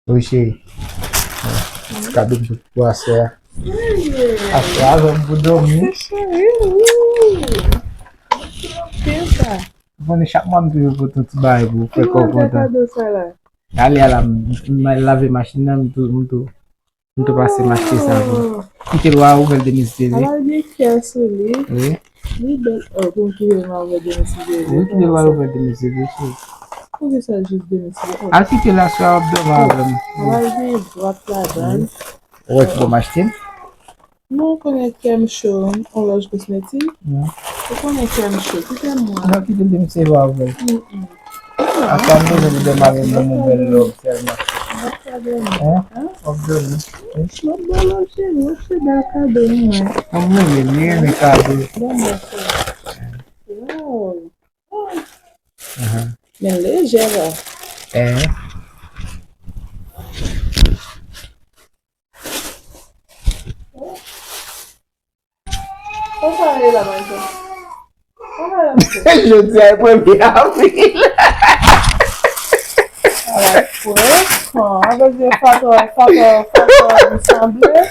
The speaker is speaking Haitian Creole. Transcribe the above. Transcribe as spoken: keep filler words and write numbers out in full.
Wi, cheri. Ti kado m pou aswè a. Aswè a, avè m pou dòmi. Cheri, wi. Anpil sa. Ou konnen chak mwa m toujou pote yon ti bagay pou fè kò w kontan. Kado sa la? Ale a la, m, m al lave machin nan, m tou, m tou, m tou pase m achte sa pou. Kite lwa ouvè l demisye li. Ala gen kè sou li. Wi. Li bèl. Oh, pou m kite lwa ouvè demisye li. Wi, kite lwa ouvè demisye li, cheri. Poukisa jis demisye? Oh. Al kite l aswè a, w ap dòmi avè m. Ala gen dwat ladan l. Ou wè ki bò m achte l? Non, ou konnen kè m cho, on lòj kosmetik. Ou konnen kè m cho, kite m mwen. Non, kite l demisye lwa ouvè l. Asa m bezwen li dèmare nan yon bèl lòb sèlman. Hein? W ap dòmi. M ap ba w lòb cheri, w ap se bèl kado mwen. Mwen renmen, mwen renmen kado. Bon, bon, cheri. Wow. Men lejè la. Hein? Konsa e la, manzè. Konsa e la, manzè. Jodi a e premye avril. Ala frekan. Avè di fato, fato, fato, m sanble.